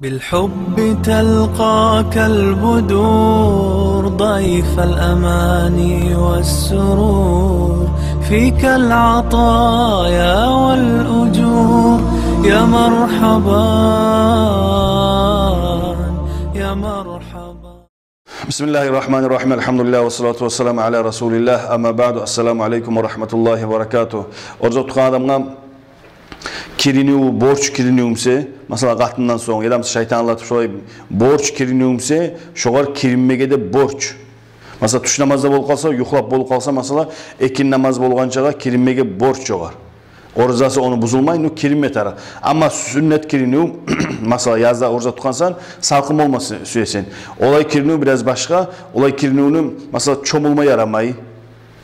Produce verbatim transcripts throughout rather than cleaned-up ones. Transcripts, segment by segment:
بالحب تلقاك البدور ضيف الأماني والسرور، فيك العطايا والأجور. يا مرحبا، يا مرحبا. بسم الله الرحمن الرحيم. الحمد لله والصلاة والسلام على رسول الله. أما بعد. السلام عليكم ورحمة الله وبركاته. Ораза тутгъан адамгъа киринив, борч киринив буса, масала, къатындан сонг, яда буса шайтан алатып шолай борч киринив буса, шогъар киринмеге де борч. Масала, тюш намазда болуп къалса, юхлап болуп къалса, масала, экинни намаз болгъанчагъа киринмеге борч шогъар. Оразасы ону бузулмай, ну, киринме тарыкъ. Амма сюннет киринив, масала, язда ораза тутгъансан, салкъын болма сю-, сюесен. Олай киринив бираз башгъа, олай киринивню, масала, чомулма ярамай.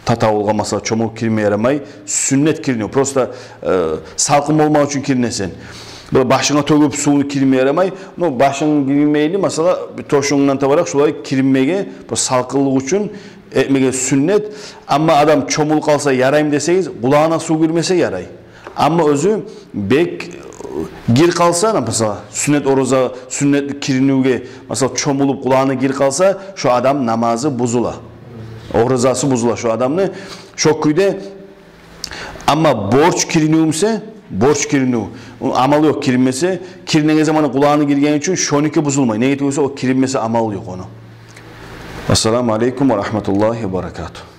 Татавулгъа, масала, чомулуп киринме ярамай. Сюннет киринив. Просто, э, салкъын болмакъ учун киринесен. Бу башынга тёгюп сувну киринме ярамай. Ну, башынг киринмейли, масала, бир тёшюнгден табаракъ шулай киринмеге, бу салкъынлыкъ учун этмеге сюннет. Амма адам чомулуп къалса яраймы десегиз, къулагъына сув гирмесе ярай. Амма оьзю бек, э, гирип къалса, масала, сюннет ораза, сюннет киринивге, масала, чомулуп къулагъына гирип къалса, шо адам намазы бузула. Оразасы бузула шо адамны. Шо кюйде, амма борч киринив буса, борч киринив, амалы ёкъ киринмесе, киринеген заманы къулагъына гиргени учун шоники бузулмай. Неге тюгюл буса, о киринмесе амалы ёкъ ону. Ассаламу алейкум ва рахматуллагьи ва баракатугь.